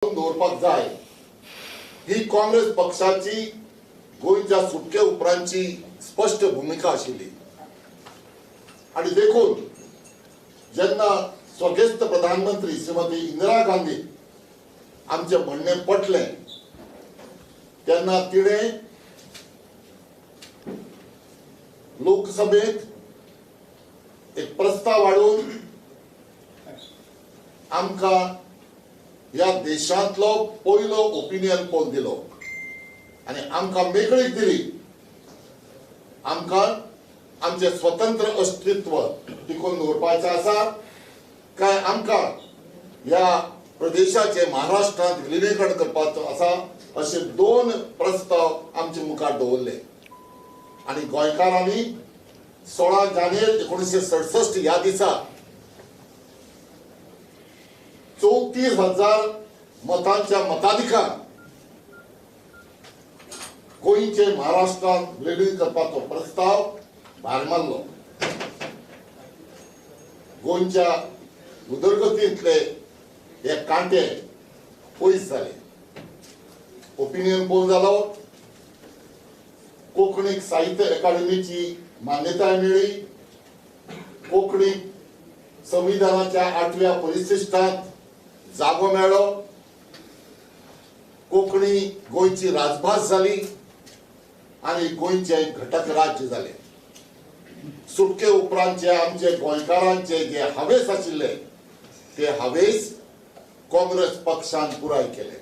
दवरपाक जाय ही काँग्रेस पक्षाची गोंयच्या सुटके उपरांतची स्पश्ट भुमिका आशिल्ली. आनी देखून जेन्ना स्वगेस्त प्रधानमंत्री श्रीमती इंदिरा गांधी आमचें म्हणणें पटलें तेन्ना तिणें लोकसभेत एक प्रस्ताव हाडून आमकां ह्या देशांतलो पयलो ओपिनियन पोल दिलो आनी आमकां मेकळीक दिली. आमकां आमचें स्वतंत्र अस्तित्व टिकोवन दवरपाचें आसा काय आमकां ह्या प्रदेशाचें महाराष्ट्रांत विलिनीकरण करपाचो आसा अशे दोन प्रस्ताव आमचे मुखार दवरले. आनी गोंयकारांनी 16 जानेर 1967 ह्या दिसा 34,000 मतांच्या मताधिकार गोंयचे महाराष्ट्रांत विलीन करपाचो प्रस्ताव भायर मारलो. गोंयच्या उदरगतींतले हे कांटे पयस जाले. ओपिनियन पोल जालो, कोंकणीक साहित्य अकादेमीची मान्यताय मेळ्ळी, कोंकणी संविधानाच्या 8व्या परिशिष्टांत जागो मेळ्ळो, कोंकणी गोंयची राजभास जाली आनी गोंयचें घटक राज्य जालें. सुटके उपरांतचे आमचे गोंयकारांचे जे हावेस आशिल्ले ते हावेस काँग्रेस पक्षान पुराय केले.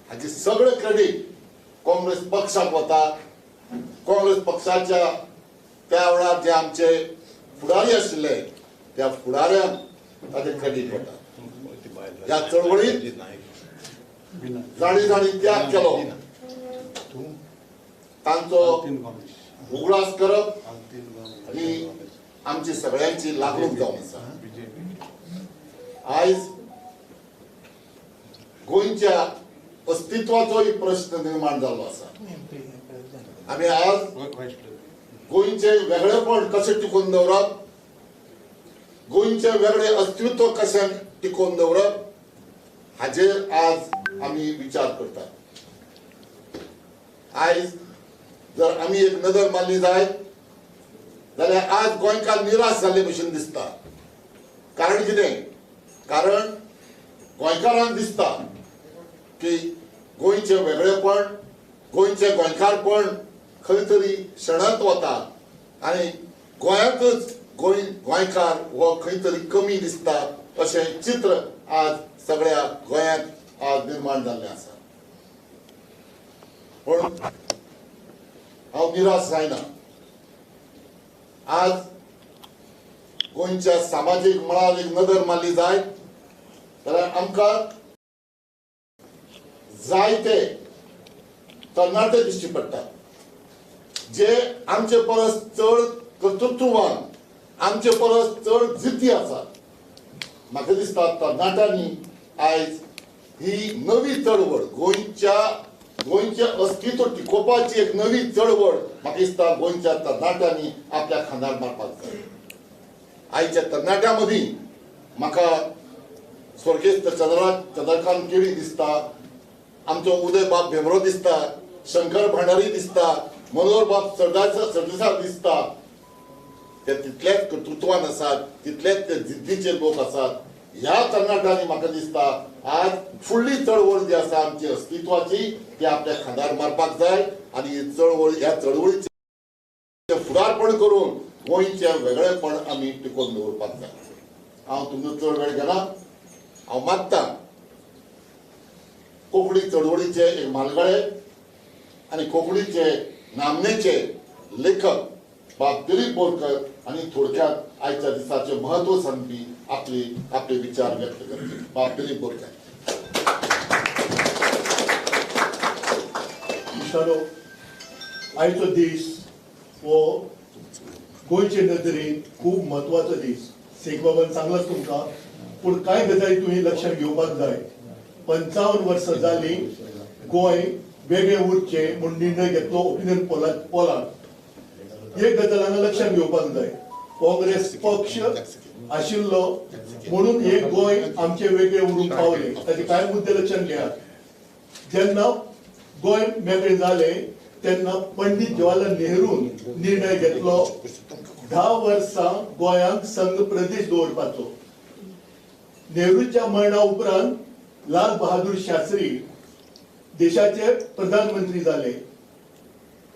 हाचे सगळे क्रेडीट काँग्रेस पक्षाक वता. काँग्रेस पक्षाच्या त्या वेळार जे आमचे फुडारी आशिल्ले त्या फुडाऱ्यांक ताचें क्रेडीट वता. ह्या चळवळीत जाणी जाणी त्याग केलो तांचो उगडास करप ही आमची सगळ्यांची लागणूक जावन आसा. आयज गोंयच्या अस्तित्वाचोय प्रश्न निर्माण जाल्लो आसा. आमी आज गोंयचें वेगळेपण कशें टिकोवन दवरप, गोंयचें वेगळें अस्तित्व कशें टिकोवन दवरप हाजेर आज आमी विचार करतात. आयज जर आमी एक नदर मारली जायत जाल्यार आज गोंयकार निराश जाल्ले भशेन दिसता. कारण कितें? कारण गोंयकारांक दिसता की गोंयचें वेगळेपण, गोंयचें गोंयकारपण खंय तरी शेणत वता आनी गोंयांतच गोंयकार हो खंय तरी कमी दिसता अशें चित्र आज सगळ्या गोंयांत आज निर्माण जाल्लें आसा. पूण हांव निराश जायना. आज गोंयच्या सामाजीक मळार एक नदर मारली जायत जाल्यार आमकां जायते तरणाटे दिश्टी पडटात जे आमचे परस चड कर्तृत्ववान, आमचे परस चड जिद्दी आसात. म्हाका दिसता तरणाट्यांनी आयज ही नवी चळवळ, गोंयचें अस्तित्व टिकोवपाची एक नवी चळवळ म्हाका दिसता गोंयच्या तरणाट्यांनी आपल्या खांदार मारपाक जाय. आयच्या तरणाट्यां मदीं म्हाका स्वर्गेस्त चंद्रकांत केणी दिसता, आमचो उदय बाब भेंब्रो दिसता, शंकर भांडारी दिसता, मनोहर बाब सरदेसाय दिसता. ते तितलेच कर्तृत्वान आसात, तितलेच ते जिद्दीचे लोक आसात. ह्या तरणाट्यांनी म्हाका दिसता आज फुडली चळवळ जी आसा आमची अस्तित्वाची ती आपल्या खांदार मारपाक जाय आनी ही चळवळ, ह्या चळवळीचें फुडारपण करून गोंयचें वेगळेपण आमी टिकोवन दवरपाक जाय. हांव तुमचो चड वेळ घेना. हांव मागता कोंकणी चळवळीचे एक म्हालगडे आनी कोंकणीचे नामनेचे लेखक बाब दिलीप बोरकर आनी थोडक्यात आयच्या दिसाचें म्हत्व सांगपी आपले आपले विचार व्यक्त करचे. बाब दिलीप बोरकर. इश्टानो, आयचो दीस हो गोंयचे नदरेन खूब म्हत्वाचो दीस. शेख बाबान सांगलाच तुमकां, पूण कांय गजाली तुमी लक्षात घेवपाक जाय. 55 वर्सां जालीं गोंय वेगळें उरचें म्हूण निर्णय घेतलो ओपिनियन पोलान. एक गजाल हांगा लक्षात घेवपाक जाय, काँग्रेस पक्ष आशिल्लो म्हणून हे गोंय आमचे वेगळे उरूंक पावले. ताचे कांय मुद्दे लक्षात घेयात. जेन्ना गोंय मेकळें जालें तेन्ना पंडित जवाहरलाल नेहरून निर्णय घेतलो 10 वर्सां गोंयांक संघ प्रदेश दवरपाचो. नेहरूच्या मरणा उपरांत लाल बहादूर शास्त्री देशाचे प्रधानमंत्री जाले.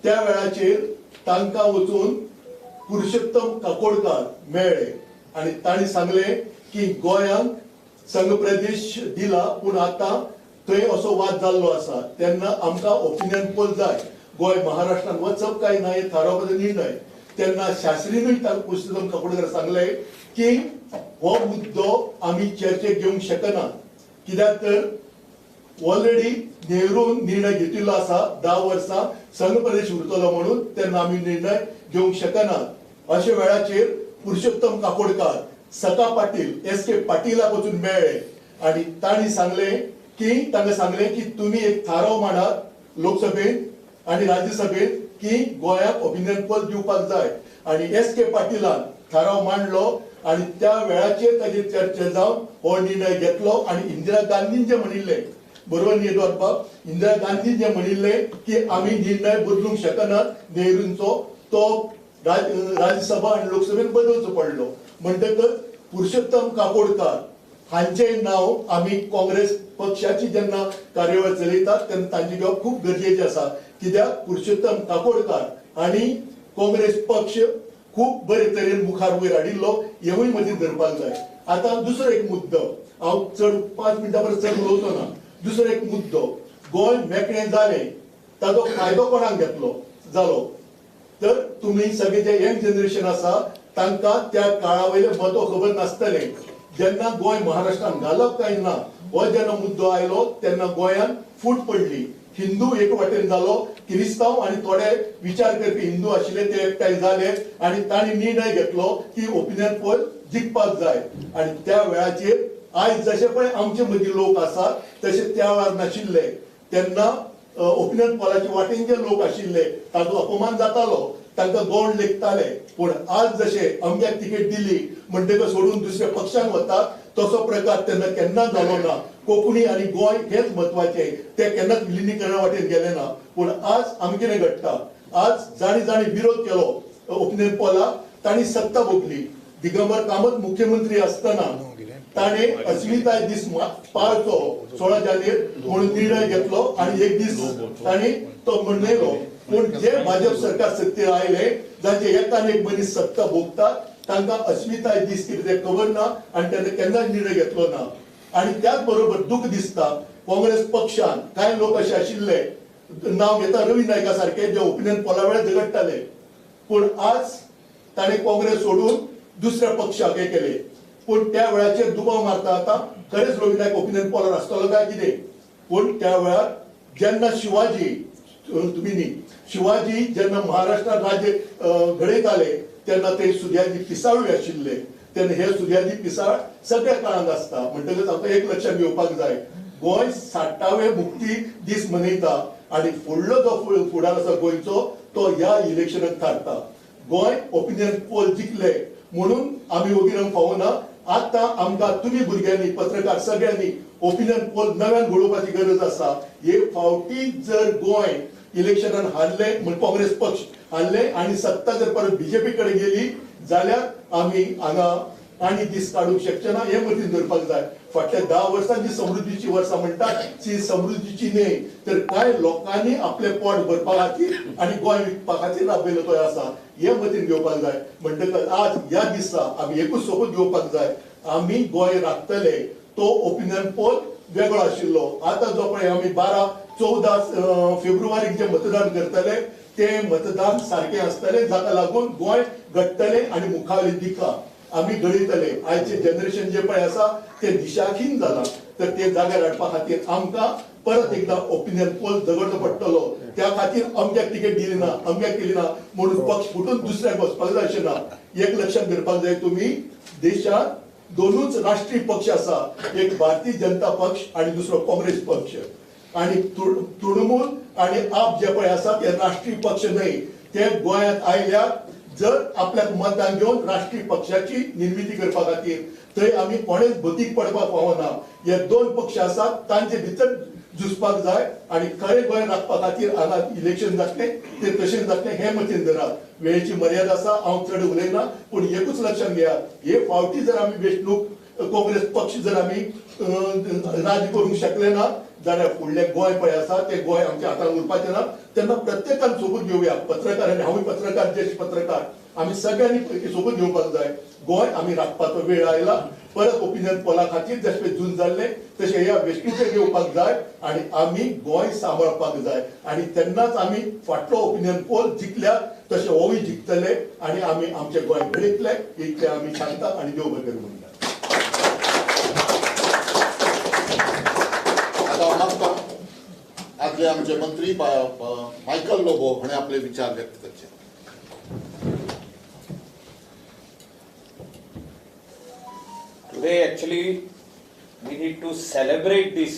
त्या वेळाचेर तांकां वचून पुरुषोत्तम काकोडकार मेळ्ळे आनी तांणी सांगलें की गोंयांक संघ प्रदेश दिला पूण आतां थंय असो वाद जाल्लो आसा, तेन्ना आमकां ओपिनियन पोल जाय, गोंय महाराष्ट्रान वचप काय ना हे थारावपाचो निर्णय. तेन्ना शास्त्रीनूय तांकां पुरुषोत्तम काकोडकार सांगलें की हो मुद्दो आमी चर्चेक घेवंक शकना, कित्याक तर ऑलरेडी नेहरून निर्णय घेतिल्लो आसा 10 वर्सां संघ प्रदेश उरतलो म्हणून, तेन्ना आमी निर्णय घेवंक शकनात. अशे वेळाचेर पुरुषोत्तम काकोडकार सका पाटील एस के पाटीलाक वचून मेळ्ळे आनी तांणी सांगलें की तांकां सांगलें की तुमी एक थाराव मांडात लोकसभेंत आनी राज्यसभेंत की गोंयाक ओपिनियन पोल दिवपाक जाय. आनी एस के पाटीलान थाराव मांडलो आनी त्या वेळाचेर ताजेर चर्चा जावन हो निर्णय घेतलो. आनी इंदिरा गांधीन जें म्हणिल्लें, बरोबर न्ही एडवर्ड बाब, इंदिरा गांधीन जें म्हणिल्लें की आमी निर्णय बदलूंक शकनात नेहरूंचो, तो राज्यसभा आनी लोकसभेन बदलचो पडलो. म्हणटकच पुरुषोत्तम काकोडकार हांचें नांव आमी काँग्रेस पक्षाची जेन्ना कार्यावळ चलयतात तेन्ना तांचें घेवप खूब गरजेचें आसा, कित्याक पुरुषोत्तम काकोडकार आनी काँग्रेस पक्ष खूब बरे तरेन मुखार वयर हाडिल्लो हेवूय मदीं धरपाक जाय. आतां दुसरो एक मुद्दो, हांव चड 5 मिनटां परस चड उलोवचो ना. दुसरो एक मुद्दो, गोंय मेकळें जालें ताजो फायदो कोणाक घेतलो जालो तर तुमी सगळे जे यंग जनरेशन आसा तांकां त्या काळा वयलें म्हत्व खबर नासतलें. जेन्ना गोंय महाराष्ट्रान घालप काय ना हो जेन्ना मुद्दो आयलो तेन्ना गोंयांत फूट पडली. हिंदू एक वाटेन जालो, किरिस्तांव आनी थोडे विचार करपी हिंदू आशिल्ले ते एकठांय जाले आनी तांणी निर्णय घेतलो की ओपिनियन पोल जिखपाक जाय. आनी त्या वेळाचेर आयज जशे पळय आमचे मदीं लोक आसात तशे त्या वेळार नाशिल्ले. तेन्ना ओपिनियन पोलाचे वाटेन जे लोक आशिल्ले ताचो अपमान जातालो, तांकां गोंड लेखताले. पूण आज जशे अमक्याक तिकेट दिली म्हणटकच सोडून दुसऱ्या पक्षान वतात तसो प्रकार तेन्ना केन्ना जालो ना. कोंकणी आनी गोंय हेच म्हत्वाचें, ते केन्नाच विलिनीकरणा वाटेन गेले ना. पूण आज आमी कितें घडटा, आज जाणी जाणी विरोध केलो ओपिनियन पोलाक तांणी सत्ता भोगली. दिगंबर कामत मुख्यमंत्री आसतना ताणें अस्मिताय दीस पाळचो 16 जानेर म्हणून निर्णय घेतलो आनी एक दीस ताणें तो मनयलो. पूण जे भाजप सरकार सत्तेर आयले जांचे एकान एक मनीस सत्ता भोगतात तांकां अस्मिताय दीस कितें तें खबर ना आनी तेन्ना केन्नाच निर्णय घेतलो ना. आनी त्याच बरोबर दुःख दिसता काँग्रेस पक्षान कांय लोक अशे आशिल्ले, नांव घेता रवी नायका सारके, जे ओपिनियन पोला वेळार झगडटाले, पूण आज ताणें काँग्रेस सोडून दुसऱ्या पक्षाक हें केलें. पूण त्या वेळाचेर दुबाव मारता आतां खरेंच रवी नायक ओपिनियन पोलार आसतलो काय कितें. पूण त्या वेळार जेन्ना शिवाजी, तुमी न्ही, शिवाजी जेन्ना महाराष्ट्रात राज्य घडयताले तेन्ना ते सुर्याजी पिसाळूय आशिल्ले. तेन्ना हे सुर्याजी पिसाळ सगळ्या काळांत आसता. म्हणटकच आमकां एक लक्षात घेवपाक जाय, गोंय 60वे मुक्ती दीस मनयता आनी फुडलो जो फुडार आसा गोंयचो तो ह्या इलेक्शनाक थारता. गोंय ओपिनियन पोल जिखले म्हणून आमी ओगी रावंक फावना. आतां आमकां तुमी भुरग्यांनी, पत्रकार सगळ्यांनी ओपिनियन पोल नव्यान घडोवपाची गरज आसा. हे फावटी जर गोंय इलेक्शनान हारले म्हण काँग्रेस पक्ष हारले आनी सत्ता जर परत बीजेपी कडेन गेली जाल्यार आमी हांगा आनी दीस काडूंक शकचे ना हें मतीन धरपाक जाय. फाटल्या 10 वर्सांची समृद्धीची वर्सां म्हणटात ती समृद्धीची न्हय, तर कांय लोकांनी आपलें पोट भरपा खातीर आनी गोंय विकपा खातीर राबयलो तो आसा हें मतीन घेवपाक जाय. म्हणटकच आज ह्या दिसा आमी एकूच सोबूत घेवपाक जाय, आमी गोंय राखतले. तो ओपिनियन पोल वेगळो आशिल्लो. आतां जो पळय आमी 12-14 फेब्रुवारीक जें मतदान करतले तें मतदान सारकें आसतलें, जाका लागून गोंय घडटलें आनी मुखावयली दिका आमी घडयतले. आयचें जनरेशन जें पळय आसा तें दिशाहीन जालां, तर ते जाग्यार हाडपा खातीर आमकां परत एकदां ओपिनियन पोल झगडचो पडटलो. त्या खातीर अमक्याक तिकेट दिली ना, अमक्याक केली ना म्हणून पक्ष फुटून दुसऱ्याक वचपाक जाय अशें ना. एक लक्षात धरपाक जाय, तुमी देशांत दोनूच राष्ट्रीय पक्ष आसा, एक भारतीय जनता पक्ष आनी दुसरो काँग्रेस पक्ष. आनी तृणमूल आनी आप जे पळय आसा ते राष्ट्रीय पक्ष न्हय, ते गोंयांत आयल्यार जर आपल्याक मतदान घेवन राष्ट्रीय पक्षाची निर्मिती करपा खातीर थंय आमी कोणेच भतीक पडपाक फावना. हे दोन पक्ष आसात तांचे भितर झुजपाक जाय आनी खरें गोंय राखपा खातीर हांगा इलेक्शन जातलें तें तशें जातलें हें मतीन धरात. वेळेची मर्यादा आसा, हांव चड उलयना, पूण एकूच लक्षांत घेयात, हे फावटी जर आमी वेंचणूक काँग्रेस पक्ष जर आमी राज्य करूंक शकले ना जाल्यार फुडलें गोंय पळय आसा तें गोंय आमच्या हातान उरपाचें ना. तेन्ना प्रत्येकान सोबूत घेवया, पत्रकारांनी, हांवूय पत्रकार, ज्येश्ठ पत्रकार, आमी सगळ्यांनी सोबूत घेवपाक जाय. गोंय आमी राखपाचो वेळ आयला. परत ओपिनियन पोला खातीर जशें झूज जाल्लें तशें ह्या वेंचणुकेक येवपाक जाय आनी आमी गोंय सांबाळपाक जाय आनी तेन्नाच आमी फाटलो ओपिनियन पोल जिखल्या तशें होवूय जिखतले आनी आमी आमचें गोंय घडयतले. इतलें आमी सांगता आनी देव बरें करूं म्हणटा. आतां मागता आदले आमचे मंत्री मायकल लोबो हाणें आपले विचार व्यक्त करचे. Today actually we need to celebrate this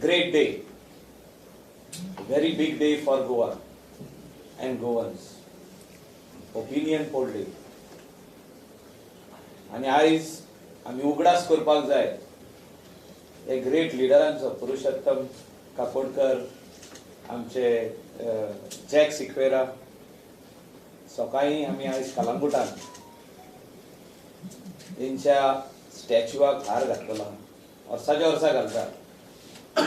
great day, very big day for Goa and Goans, opinion poll day. आनी आयज आमी उगडास करपाक जाय हे ग्रेट लिडरांचो, पुरुषोत्तम काकोडकर, आमचे जॅक सिक्वेरा. सकाळीं आमी आयज कलंगुटान तेंच्या स्टॅच्युआक हार घातलेलो, वर्साच्या वर्सा घालता.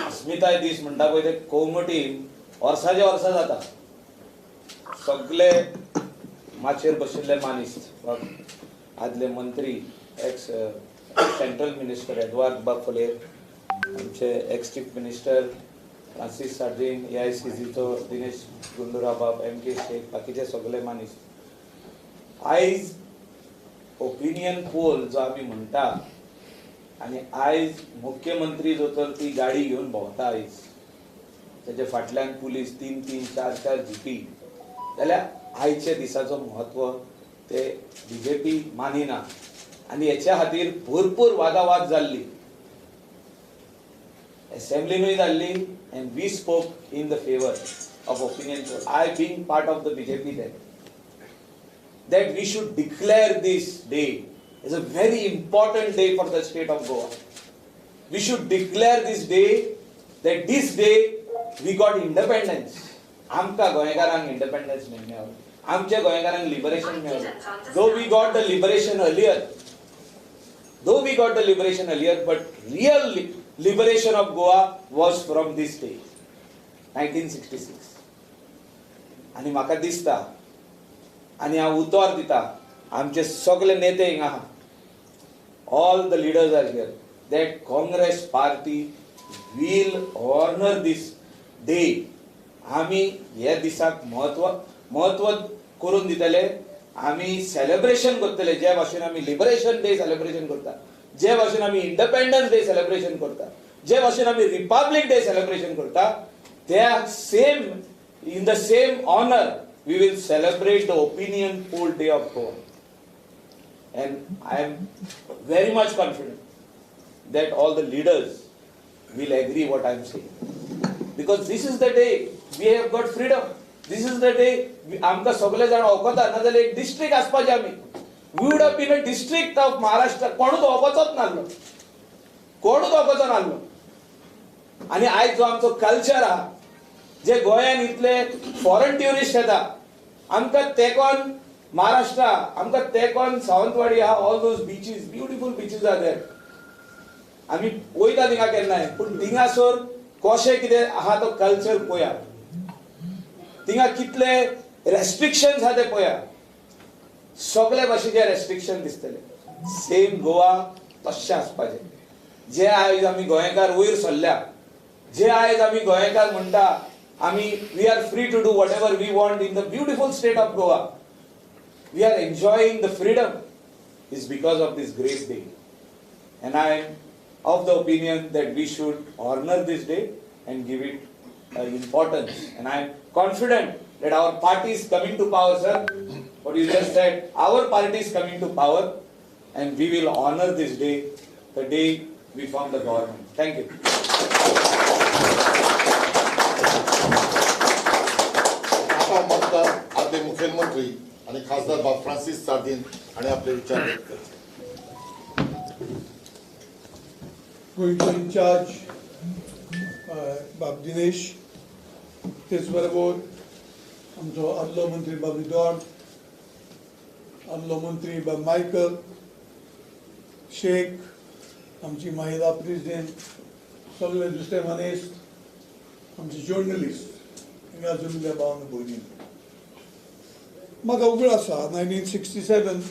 अस्मिताय दीस म्हणटा पळय ते कोंगटीन वर्साच्या वर्सा जाता. सगळे माचयेर बशिल्ले मानीस, आदले मंत्री, एक्स सेंट्रल मिनिस्टर एडवार्ड बाब फलेर, आमचे ex chief minister Francis Sardinha, AICCचो Dinesh Gundurao बाब, एम के शेख, बाकीचे सगळे मानीस. आयज ओपिनियन पोल जो आमी म्हणटा आनी आयज मुख्यमंत्री जो तर ती गाडी घेवन भोंवता आयज, तेजे फाटल्यान पुलीस 3-3, 4-4 जीपी, जाल्यार आयच्या दिसाचो म्हत्व ते बीजेपी मानिना आनी हेच्या खातीर भरपूर वादावाद जाल्ली, एसेंब्लीनूय जाल्ली, and we spoke in the favour of opinion poll. I being part of the BJP that we should declare this day as a very important day for the state of Goa. We should declare this day that this day we got independence. आमकां गोंयकारांक independence मेळ्ळें, आमच्या गोंयकारांक liberation मेळ्ळें. Though we got the liberation earlier, though we got the liberation earlier, but real liberation of Goa was from this day, 1966. आनी म्हाका दिसता आनी हांव उतर दिता आमचे सगळे नेते हिंगा आहा, all the leaders are here, that Congress party will honour this day. आमी ह्या दिसाक म्हत्व करून दितले, आमी सेलिब्रेशन करतले. जे भाशेन आमी लिबरेशन डे सेलिब्रेशन करता, जे भाशेन आमी इंडिपेंडन्स डे सेलिब्रेशन करता, जे भाशेन आमी रिपब्लीक डे सेलिब्रेशन करता, त्या same in the same honour we will celebrate the opinion poll day of Goa. And I am very much confident that all the leaders will agree what I am saying. Because this is the day we have got freedom. This is the day आमकां सगळे जाण वखता, नाजाल्यार एक district आसपाचें आमी. We would have been a district of Maharashtra. कोणूच वखचोच नासलो, कोणूच वखचो नासलो. आनी आयज जो आमचो कल्चर आहा, जे गोंयान इतले फॉरेन ट्युरिस्ट येता, आमकां तेंकोन महाराष्ट्र, आमकां तेंकोन सावंतवाडी आहा, all those beaches, beautiful beaches are there. आमी वयता थिंगा केन्नाय, पूण थिंगासर कशें कितें आहा तो कल्चर पळया, थिंगा कितले रेस्ट्रिक्शन्स आहा ते पळया, सगळे भाशेचे रेस्ट्रिक्शन दिसतले. सेम गोवा तशें आसपाचें. जे आयज आमी गोंयकार वयर सरल्या, जे आयज आमी गोंयकार म्हणटा आमी we are free to do whatever we want in the beautiful state of Goa, we are enjoying the freedom is because of this great day. And I am of the opinion that we should honour this day and give it importance. And I am confident that our party is coming to power, sir. What you just said, our party is coming to power and we will honor this day, the day we form the government. Thank you. आता मागता आदले मुखेलमंत्री आणि खासदार Francis Sardinha आनी आपले विचार व्यक्त करचे. गोंयचो इन्चार्ज बाब दिनेश, तेच बरोबर आमचो आदलो मंत्री बाब इदॉर्ड, आदलो मंत्री बाब मायकल शेख, आमची महिला प्रेसिडेंट, सगळे दुसरे मानेस्त, आमचे जर्नलिस्ट, हांगा जमिल्ल्या भावान भयणीन, म्हाका उगड आसा 1967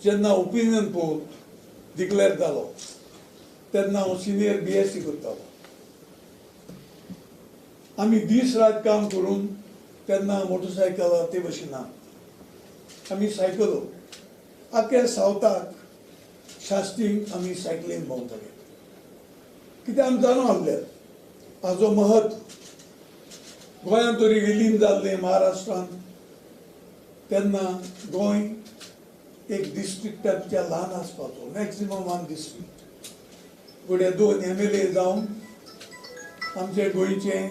जेन्ना ओपिनियन पोल डिक्लेर जालो तेन्ना हांव सिनियर BSc करतालो. आमी दीस रात काम करून तेन्ना मोटरसायकल ते भशेन ना, आमी सायकलो आख्या सावथाक शास्तीक आमी सायकलीन भोंवताले. कित्याक आमी जाणून आहले हाजो महत्व. गोंयांत तरी विलीन जाल्लें महाराष्ट्रांत, तेन्ना गोंय एक डिस्ट्रिक्टाच्या ल्हान आसपाचो, मॅक्सिमम 1 डिस्ट्रिक्ट. फुडें 2 MLA जावन आमचे गोंयचें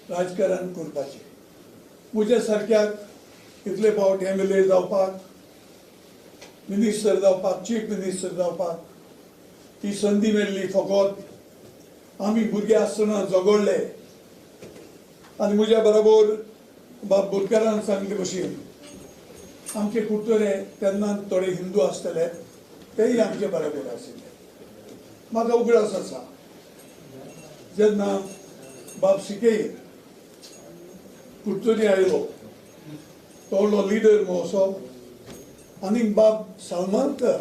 राजकारण करपाचें. म्हज्या सारक्याक इतले फावट MLA जावपाक, मिनिस्टर जावपाक, चीफ मिनिस्टर जावपाक ती संदी मेळ्ळी फकत आमी भुरगे आसतना झगडले. आनी म्हज्या बरोबर बाब बोरकारान सांगले भशेन आमचे कुडतरे तेन्ना थोडे हिंदू आसतले, तेय आमचे बरोबर आशिल्ले. म्हाका उगडास आसा जेन्ना बाब सिकेर कुडतरी आयलो, तो व्हडलो लिडर म्हणून असो, आनी बाब सालमालकर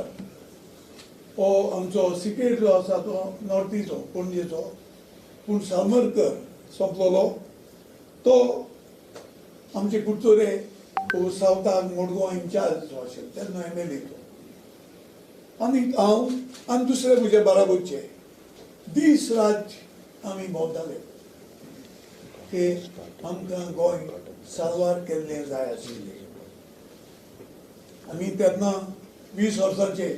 हो आमचो सिकेर जो आसा तो नॉर्थीचो, पणजेचो, पूण सालमरकर सोंपलोलो तो आमचे कुडतरे सावथाक मडगांव इन्चार्ज जो आशिल्लो तेन्ना MLA तो. आनी हांव आनी दुसरे म्हजे बराबरचे दीस रात आमी भोंवताले की आमकां गोंय साल्वार केल्लें जाय आशिल्लें. आमी तेन्ना 20 वर्सांचे,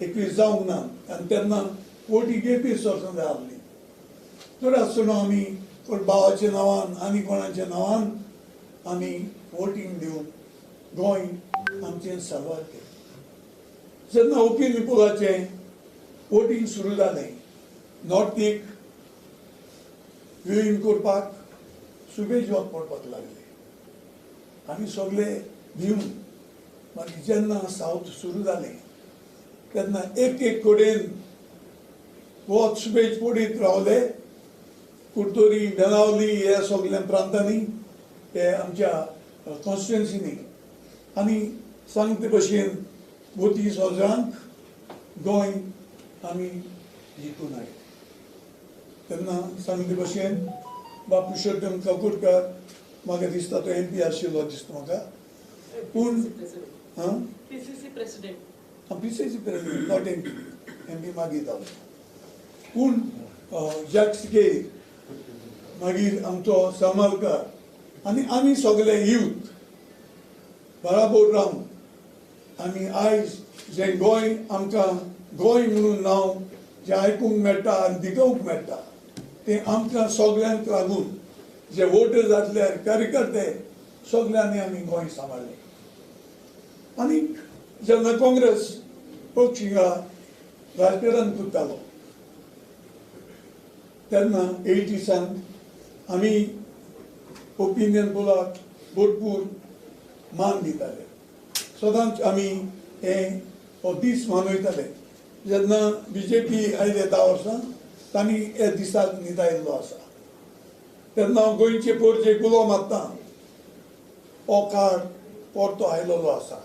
21 जावंक ना, आनी तेन्ना वोटींग 21 वर्सां जाय आहली. चड आसतना आमी कोण भावाच्या नांवान आनी कोणाच्या नांवान आमी वोटींग दिवन गोंय आमचें साल्वार केलें. जेन्ना ओपिनियन पोलाचें वोटींग सुरू जालें, नॉर्थीक विलीन करपाक सुबेज वत पडपाक लागले. आमी सगळे भिवन मागीर जेन्ना सावथ सुरू जालें तेन्ना एक एक कडेन वत सुबेज पडीत रावले. कुडतरी, बेनावली ह्या सगल्या प्रांतांनी, हे आमच्या कॉन्स्टिट्युएन्सीनी, आनी सांगते भशेन 32 वर्सांक गोंय आमी जिखून आयले. तेन्ना सांगते भशेन बाब पुरुषोत्तम काकोडकर म्हाका दिसता तो MP आशिल्लो दिसता म्हाका, पूण PCC president, PCC president, not MP, MP मागीर जालो. पूण जॅक सिकेर, मागीर आमचो सामालकर आनी आमी सगळे यूथ बराबर रावन आमी आयज जें गोंय आमकां गोंय म्हणून नांव जें आयकूंक मेळटा आनी दिकोवंक मेळटा तें आमकां सगल्यांक लागून, जे वोटर जातले कार्यकर्ते सगल्यांनी आमी गोंय सांबाळ्ळें. आनी जेन्ना काँग्रेस पक्ष हिंगा राजकारण करतालो तेन्ना 80सांत आमी ओपिनियन पोलाक भरपूर मान दिताले. सदांच आमी हें हो दीस मनयताले. जेन्ना BJP आयले 10 वर्सां तांणी हे दिसाक निदायिल्लो आसा. तेन्ना हांव गोंयचे पोरचे उलो मारता, हो काळ परतो आयलेलो आसा.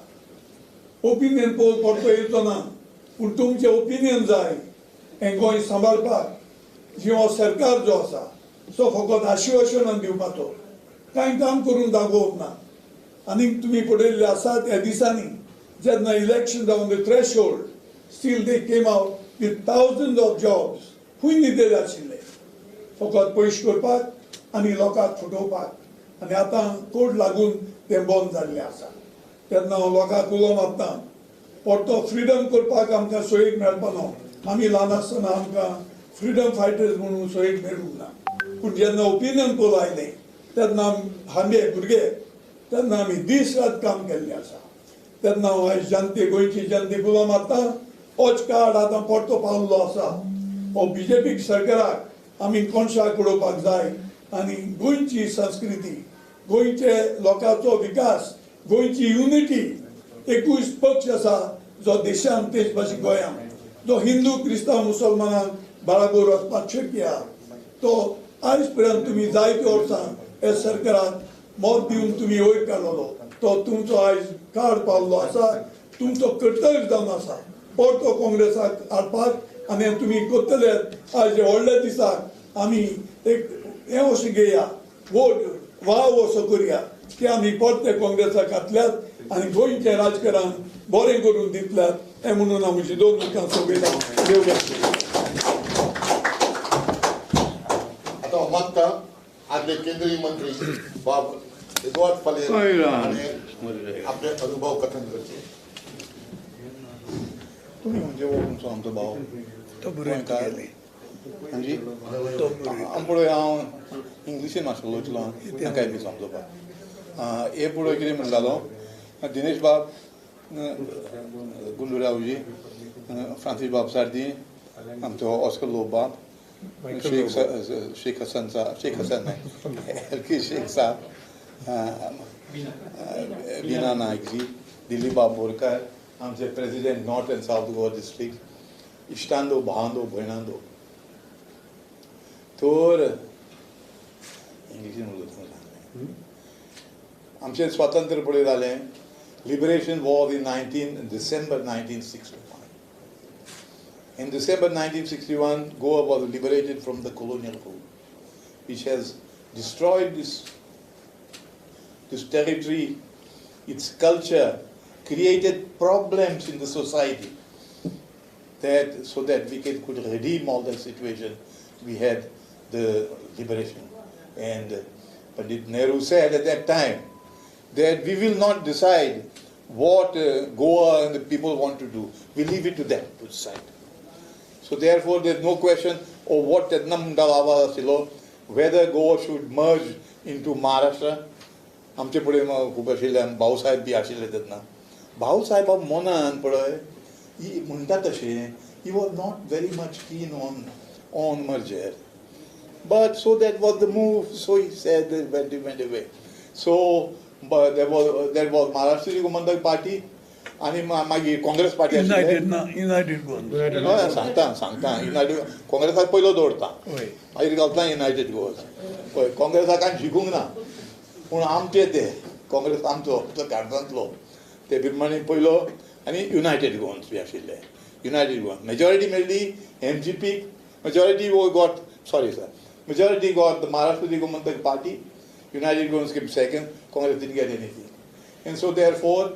ओपिनियन पोल परतो येवचो ना, पूण तुमचें ओपिनियन जाय हें गोंय सांबाळपाक. जी हो सरकार जो आसा तो फकत आश्वासनां दिवपाचो, कांय काम करून दाखोवप ना. आनी तुमी पळयल्ले आसात ह्या दिसांनी जेन्ना इलेक्शन जावन the threshold, still they came out with thousands of jobs. खंय न्हिदेले आशिल्ले फकत पयशे करपाक आनी लोकांक फटोवपाक. आनी आतां कोर्ट लागून तें बंद जाल्लें आसा. तेन्ना हांव लोकांक उलो मारता, परतो फ्रिडम करपाक आमकां सोयीक मेळपा ना. आमी ल्हान आसतना आमकां फ्रिडम फायटर्स म्हणून सोयीक मेळूंक ना. पूण जेन्ना ओपिनियन पोल आयलें तेन्ना आमगे भुरगे तेन्ना आमी दीस रात काम केल्लें आसा. तेन्ना हांव आयज जनते, गोंयची जनते गुलाम मारता. होच कार्ड आतां परतो पावल्लो आसा. हो बीजेपी सरकाराक आमी कोणशाक उडोवपाक जाय आनी गोंयची संस्कृती, गोंयचे लोकांचो विकास, गोंयची युनिटी. एकूच पक्ष आसा जो देशान तेच भाशेन गोंयांत जो हिंदू क्रिस्तांव मुसलमानांक बराबर वचपाक शक्य आहा. तो आयज पर्यंत तुमी जायते वर्सां हे सरकाराक मत दिवन तुमी वयर काडलेलो, तो तुमचो आयज कार्ड पावल्लो आसा, तुमचो कर्तव्य जावन आसा परतो काँग्रेसाक हाडपाक. आनी तुमी करतले आयज व्हडल्या दिसाक आमी एक हें अशें घेया, वोट वाव असो करुया की आमी परते काँग्रेसाक घातल्यात आनी गोंयचें राजकारण बरें करून दितल्यात हें म्हणून हांव म्हजी दोन उतरां सोंपयतां. देव बरें करूं. आतां हांव मागता आदले केंद्रीय मंत्री बाब एदुआर्द फालेर हाणें आपले अनुभव कथन करचे. तुमी म्हणजे हो तुमचो आमचो भाव गोंयकार म्हणजे पळय, हांव इंग्लिशीन मातसो उलयतलो, तांकांय बी समजोवपाक. हे पळय कितें म्हणटालो दिनेश बाब, गुंडुरावजी, फ्रांसीस बाब सार्दी, आमचो ऑस्कर लोब बाब, शेख हसन साहब, शेख हसन न्हय, शेख साहब, बीना नायकजी, दिलीप बाब बोरकार, आमचे president North and South Goa district, इश्टांदो, भावांदो, भयणांदो. तर इंग्लिशीन उलयता सांगलें. आमचें स्वातंत्र्य पळय जालें. Liberation was in 19 December 1961. In December 1961, Goa was liberated from the colonial rule, which has destroyed this territory, its culture, created problems in the society. That so that we could redeem all that situation, we had the liberation. And Pandit Nehru said at that time that we will not decide what Goa and the people want to do. We leave it to them to decide. So therefore, there's no question of what तेन्ना म्हणटालो आवाज आशिल्लो, whether Goa should merge into Maharashtra. आमचे फुडें खूब आशिल्ले भाऊसाहेब बी आशिल्ले तेन्ना. भाऊसाहेबा मनान पळय म्हणटा तशें, he was not very much keen on merger. But so that was the move, so he said, went away. So but there was Maharashtra Gomantak Party आनी मागीर काँग्रेस पार्टी आशिल्ले. युनायटेड ना, युनायटेड गोवन. हय, सांगता सांगता. युनायटेड काँग्रेसाक पयलो दवरता, हय. मागीर घालता युनायटेड गोवा. पळय, काँग्रेसाक कांय जिखूंक ना, पूण आमचे ते काँग्रेस आमचो आमचो काळजांतलो ते बिरमाणी पयलो आनी युनायटेड गोवन्स बी आशिल्ले. युनायटेड गोवन मेजॉरिटी मेळ्ळी एमजीपीक. Majority got, sorry sir, majority got the Maharashtra Gomantak Party. United Goans came second. Congress didn't get anything. And so therefore,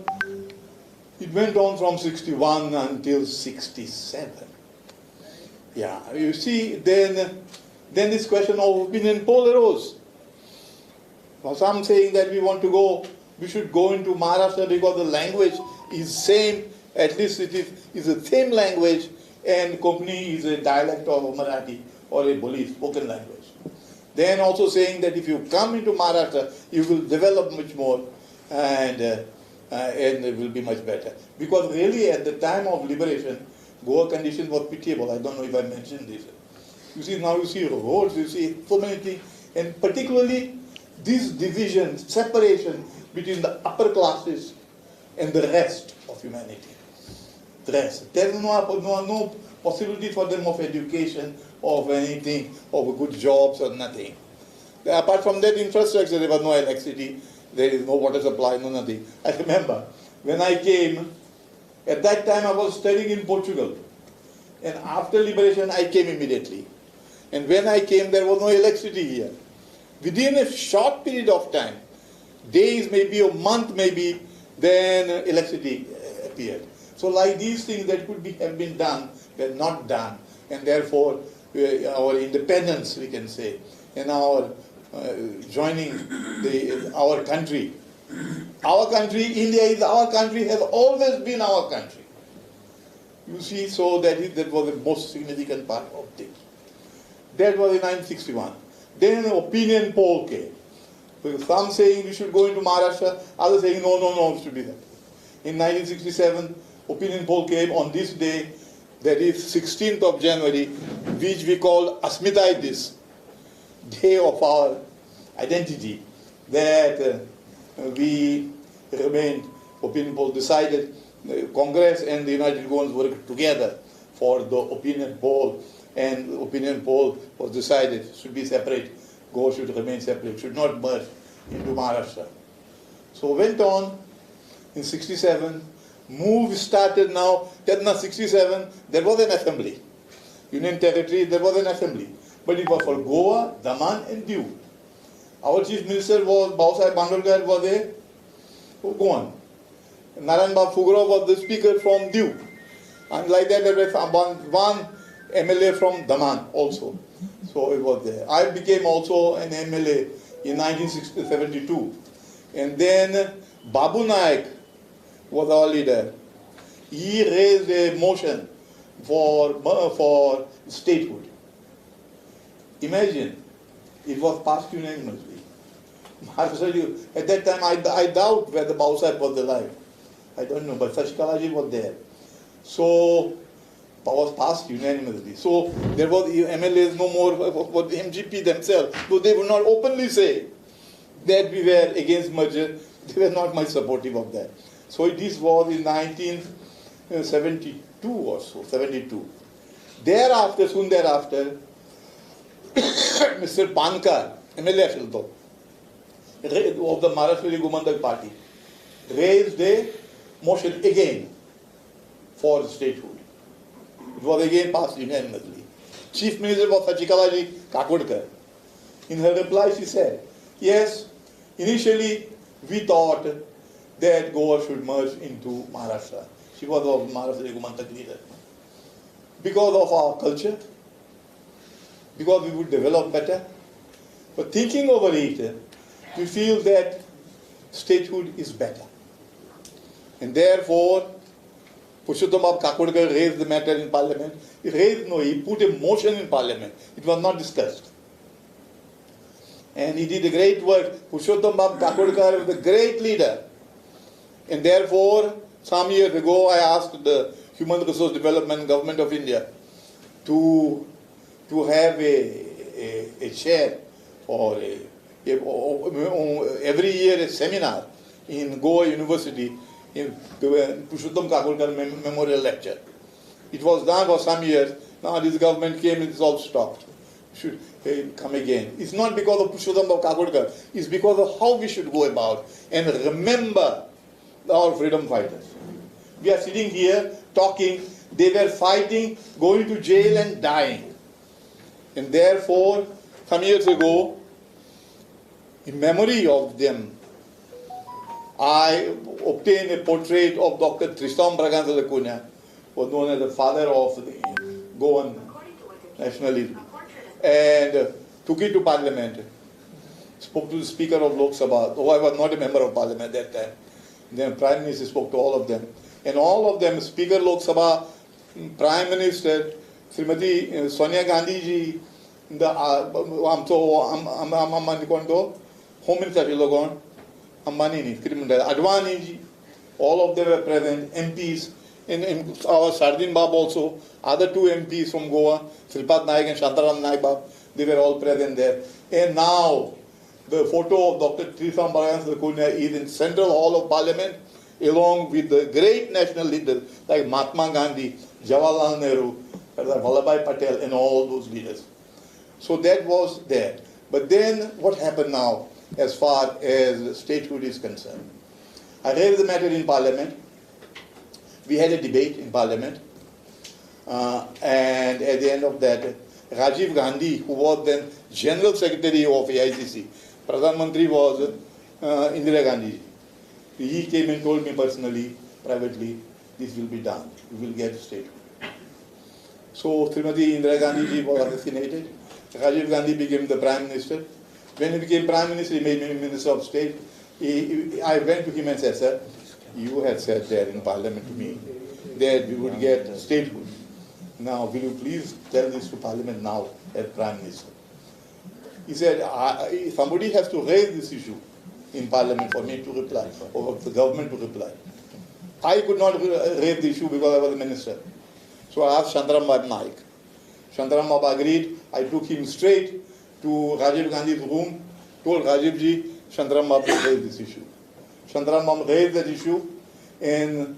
it went on from 61 until 67. Yeah, you see, then this question of opinion poll arose. Now, some saying that we want to go, we should go into Maharashtra because the language is same, at least it is the same language, and Konkani is a dialect of Marathi or a Boli spoken language. Then also saying that if you come into Maharashtra, you will develop much more and it will be much better. Because really at the time of liberation, Goa condition was pitiable. I don't know if I mentioned this. You see, now you see roads, you see so many things, and particularly this division, separation between the upper classes and the rest of humanity. The rest. There is no possibility for them of education, of anything, of good jobs or nothing. Apart from that infrastructure, there was no electricity, there is no water supply, no nothing. I remember when I came, at that time I was studying in Portugal. And after liberation, I came immediately. And when I came, there was no electricity here. Within a short period of time, days maybe, a month maybe, then electricity appeared. So like these things that could have been done were not done. And therefore, our independence, we can say, and our joining our country. Our country, India is our country, has always been our country. You see, so that was the most significant part of this. That was in 1961. Then an opinion poll came. Some saying we should go into Maharashtra, others saying no, no, no, it should be that. In 1967, opinion poll came on this day, that is 16th of January, which we call Asmitai Dis, day of our identity, that we remained, opinion poll decided, Congress and the United Goans worked together for the opinion poll, and the opinion poll was decided should be separate, Goa should remain separate, should not merge into Maharashtra. So went on in 67, move started now, then in 67, there was an assembly. Union Territory, there was an assembly. But it was for Goa, Daman and Diu. Our chief minister was, Bhausaheb Bandodkar was a Goan. Narayan Bab Fugro was the speaker from Diu. And like that, there was one MLA from Daman also. So it was there. I became also an MLA in 1972. And then Babu Naik was our leader. He raised a motion for statehood. Imagine, it was passed unanimously. At that time, I doubt whether Bhausaheb was alive. I don't know, but Sashikalaji was there. So, was passed unanimously. So, there was MLAs no more for the MGP themselves, though they would not openly say that we were against merger, they were not much supportive of that. So, this was in 1972 or so, 72. Thereafter, soon thereafter, Mr. Pankar, MLA Ashilto, of the Maharashtra Gomantak Party, raised a motion again for statehood. It was again passed unanimously. Chief Minister was Sashikalaji Kakodkar. In her reply, she said, yes, initially we thought that Goa should merge into Maharashtra. She was of Maharashtra Gomantak leader. Because of our culture, because we would develop better. But thinking over it, we feel that statehood is better. And therefore, Purushottam Kakodkar raised the matter in Parliament. He raised, no, he put a motion in Parliament. It was not discussed. And he did a great work. Purushottam Kakodkar was a great leader. And therefore, some years ago, I asked the Human Resource Development Government of India to have a chair for every year a seminar in Goa University in Purushottam Kakodkar Memorial Lecture. It was done for some years. Now this government came and it's all stopped. Should come again. It's not because of Purushottam Kakodkar. It's because of how we should go about and remember our freedom fighters. We are sitting here talking. They were fighting, going to jail and dying. And therefore, some years ago, in memory of them, I obtained a portrait of Dr. Tristão Bragança da Cunha, who was known as the father of the Goan nationalism, and took it to Parliament, spoke to the Speaker of Lok Sabha, though I was not a member of Parliament at that time. Then Prime Minister spoke to all of them. And all of them, Speaker Lok Sabha, Prime Minister, Srimati Sonia Gandhi ji, the Home Minister Ambani, Advani ji, all of them were present, MPs, and our Sardin Bab also, other two MPs from Goa, Sripad Naik and Shantaram Naik Bab, they were all present there. And now, the photo of Dr. Tristão Bragança da Cunha is in Central Hall of Parliament, along with the great national leaders like Mahatma Gandhi, Jawaharlal Nehru, Sardar Vallabhbhai Patel, and all those leaders. So that was there. But then, what happened now as far as statehood is concerned? I raised the matter in Parliament. We had a debate in Parliament. And at the end of that, Rajiv Gandhi, who was then General Secretary of AICC, Pradhan Mantri was Indira Gandhi. He came and told me personally, privately, this will be done. We will get statehood. So Srimati Indira Gandhi ji was assassinated. Rajiv Gandhi became the Prime Minister. When he became Prime Minister, he made me Minister of State. I went to him and said, sir, you had said there in Parliament to me that we would get statehood. Now, will you please tell this to Parliament now as Prime Minister? He said, somebody has to raise this issue in Parliament for me to reply, or for the government to reply. I could not raise the issue because I was a minister. So I asked Shantaram Bab Naik. Shantaram Bab agreed. I took him straight to Rajiv Gandhi's room, told Rajiv ji, Shantaram Bab will raise this issue. Shantaram Bab raised that issue, and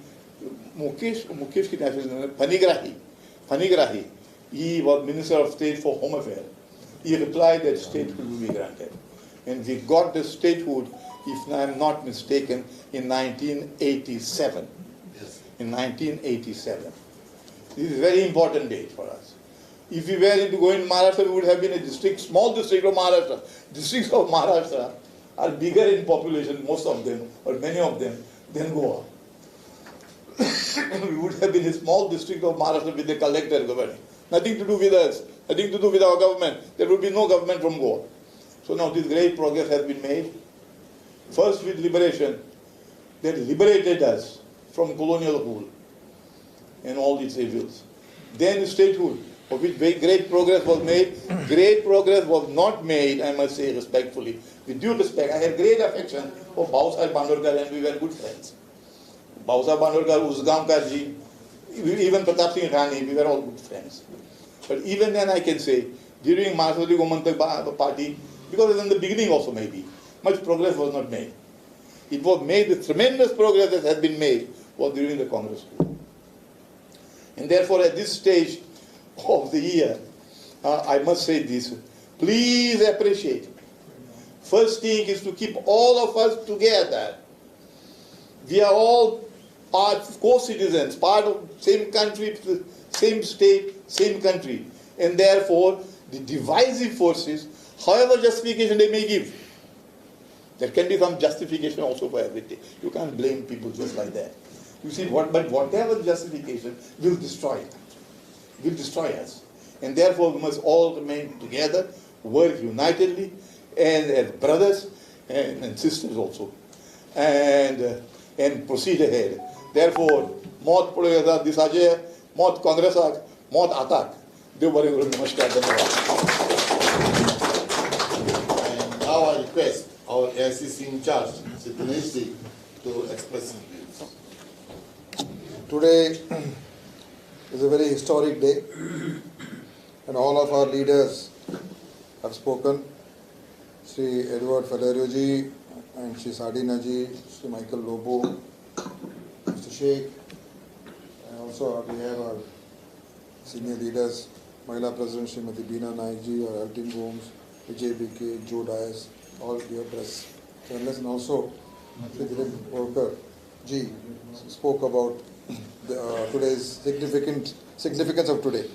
Mukesh Panigrahi, he was Minister of State for Home Affairs. He replied that statehood will be granted. And we got the statehood, if I am not mistaken, in 1987. Yes. In 1987. This is a very important date for us. If we were to go in Maharashtra, we would have been a district, small district of Maharashtra. Districts of Maharashtra are bigger in population, most of them, or many of them, than Goa. We would have been a small district of Maharashtra with the collector governing. Nothing to do with us, nothing to do with our government. There would be no government from Goa. So now this great progress has been made. First with liberation, that liberated us from colonial rule and all its evils. Then statehood, of which very great progress was made. Great progress was not made, I must say respectfully. With due respect, I had great affection for Bhausaheb Bandodkar and we were good friends. Bhausaheb Bandodkar, Usgaonkar ji, even Pratap Singh Rani, we were all good friends. But even then I can say, during Maharashtra Gomantak Party, because in the beginning also maybe, much progress was not made. It was made, the tremendous progress that had been made was during the Congress rule. And therefore at this stage of the year, I must say this, please appreciate. First thing is to keep all of us together. We are all part, co-citizens, part of same country, same state, same country. And therefore, the divisive forces, however justification they may give, there can be some justification also for everything. You can't blame people just like that. You see, but whatever justification will destroy it, will destroy us. And therefore, we must all remain together, work unitedly, and as brothers and sisters also, and proceed ahead. Therefore, मौत पळोवया दिसाचे, मौत काँग्रेसाक, मौत आताक. देव बरें करूं. नमस्कार, धन्यवाद. And now I request our AICC in charge, Shri Dinesh ji, to express his views. Today is a very historic day, and all of our leaders have spoken. Shri Edward Falerio ji and Shri Sardinha ji, Shri Michael Lobo, Mr. Sheikh, and also we have our senior leaders, Mahila President Srimati Beena Naik ji, our Altin Gomes, Vijay BK, Joe Dias, all dear press journalists, and also Shri Dilip Borkar ji spoke about the, today's significance of today.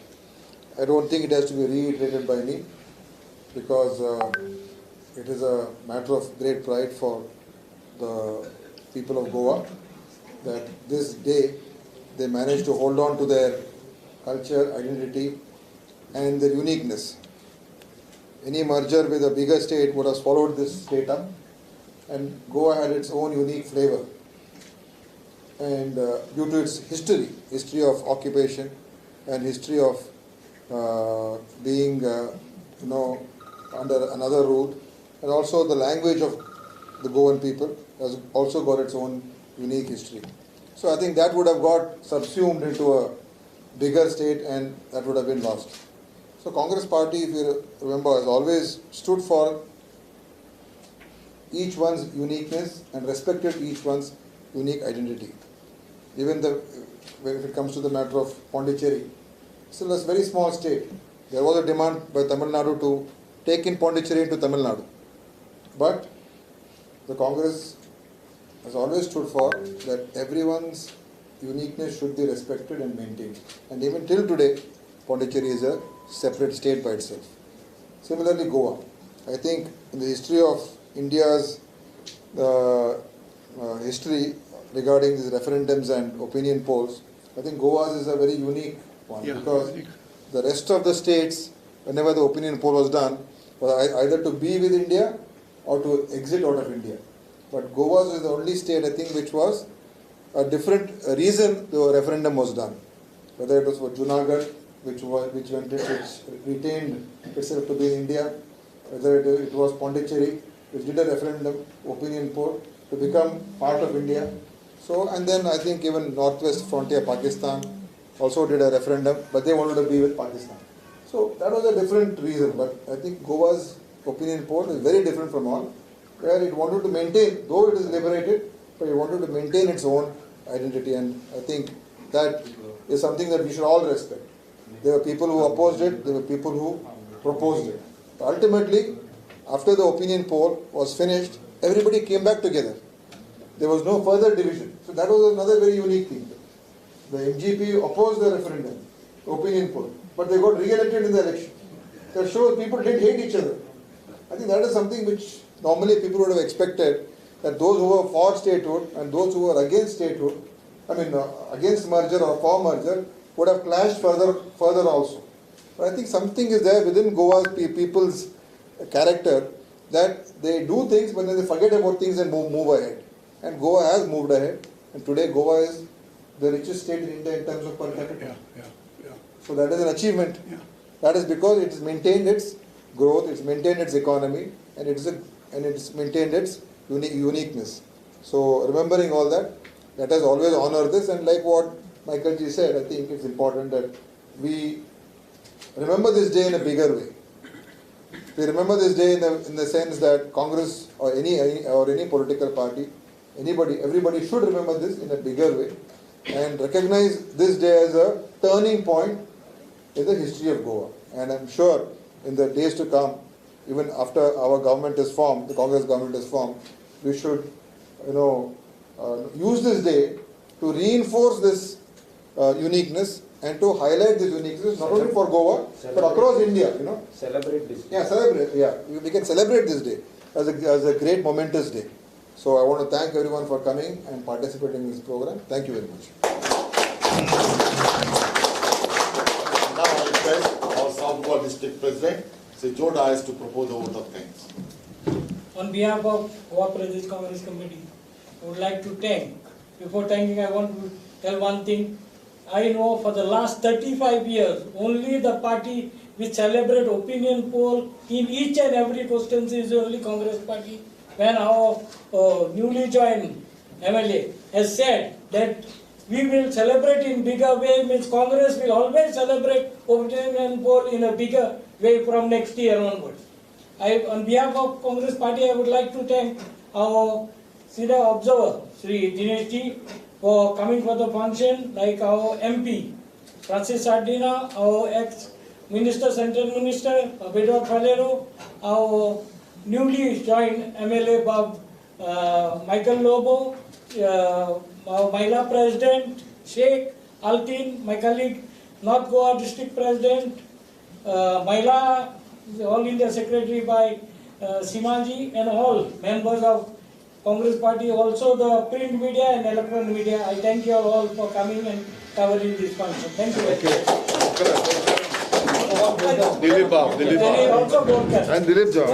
I don't think it has to be reiterated by me, because it is a matter of great pride for the people of Goa that this day they managed to hold on to their culture, identity and their uniqueness. Any merger with a bigger state would have swallowed this state up, and Goa had its own unique flavor. And due to its history of occupation and history of being under another rule, and also the language of the Goan people has also got its own unique history. So I think that would have got subsumed into a bigger state and that would have been lost. So Congress party, if you remember, has always stood for each one's uniqueness and respected each one's unique identity. Even if it comes to the matter of Pondicherry, still a very small state. There was a demand by Tamil Nadu to take in Pondicherry into Tamil Nadu. But the Congress has always stood for that everyone's uniqueness should be respected and maintained. And even till today, Pondicherry is a separate state by itself. Similarly, Goa. I think in the history of India's history regarding these referendums and opinion polls, I think Goa's is a very unique one, because unique. The rest of the states, whenever the opinion poll was done, was either to be with India or to exit out of India. But Goa's is the only state, I think, which was a different reason the referendum was done. Whether it was for Junagadh, which retained itself to be in India, whether it was Pondicherry, which did a referendum, opinion poll, to become part of India. So, and then I think even Northwest Frontier Pakistan also did a referendum, but they wanted to be with Pakistan. So that was a different reason, but I think Goa's opinion poll is very different from all, where it wanted to maintain, though it is liberated, but it wanted to maintain its own identity, and I think that is something that we should all respect. There were people who opposed it, there were people who proposed it. But ultimately, after the opinion poll was finished, everybody came back together. There was no further division. So that was another very unique thing. The MGP opposed the referendum, opinion poll, but they got re-elected in the election. That shows people didn't hate each other. I think that is something which normally people would have expected, that those who were for statehood and those who were against statehood, I mean against merger or for merger, would have clashed further also. But I think something is there within Goa's people's character that they do things, but then they forget about things and move ahead. And Goa has moved ahead, and today Goa is the richest state in India in terms of per capita. Yeah. So that is an achievement. Yeah. That is because it has maintained its growth, it's maintained its economy, and it's maintained its uniqueness. So remembering all that, let us always honor this. And like what Michael G said, I think it's important that we remember this day in a bigger way. We remember this day in the sense that Congress or any political party, anybody, everybody should remember this in a bigger way and recognize this day as a turning point in the history of Goa. And I'm sure in the days to come, even after our government is formed, the Congress government is formed, we should, use this day to reinforce this uniqueness and to highlight this uniqueness not only for Goa but across India. Celebrate this day. Yeah, celebrate. Yeah, we can celebrate this day as a great momentous day. So I want to thank everyone for coming and participating in this program. Thank you very much. Now I request our South Goa District President, Sri Joe Dias, to propose a vote of thanks. On behalf of Goa Pradesh Congress Committee, I would like to thank. Before thanking, I want to tell one thing. I know for the last 35 years, only the party which celebrate opinion poll in each and every constituency is only Congress party. When our newly joined MLA has said that we will celebrate in bigger way, means Congress will always celebrate opinion poll in a bigger way from next year onwards. On behalf of Congress party, I would like to thank our senior observer, Sri Dinesh Ji, for coming for the function, like our MP, Francis Sardinha, our ex-minister, central minister, Edward Faleiro, our newly joined MLA Bob Michael Lobo, our Mahila President, Sheikh Altin, my colleague, North Goa District President, Mahila All India Secretary by Simanji, and all members of Congress Party, also the print media and electronic media. I thank you all for coming and covering this function. Thank you very much. Dilip Bab, Dilip Bab. And Dilip Jha,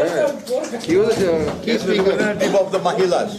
yeah. He was a key speaker. Representative of the Mahilas.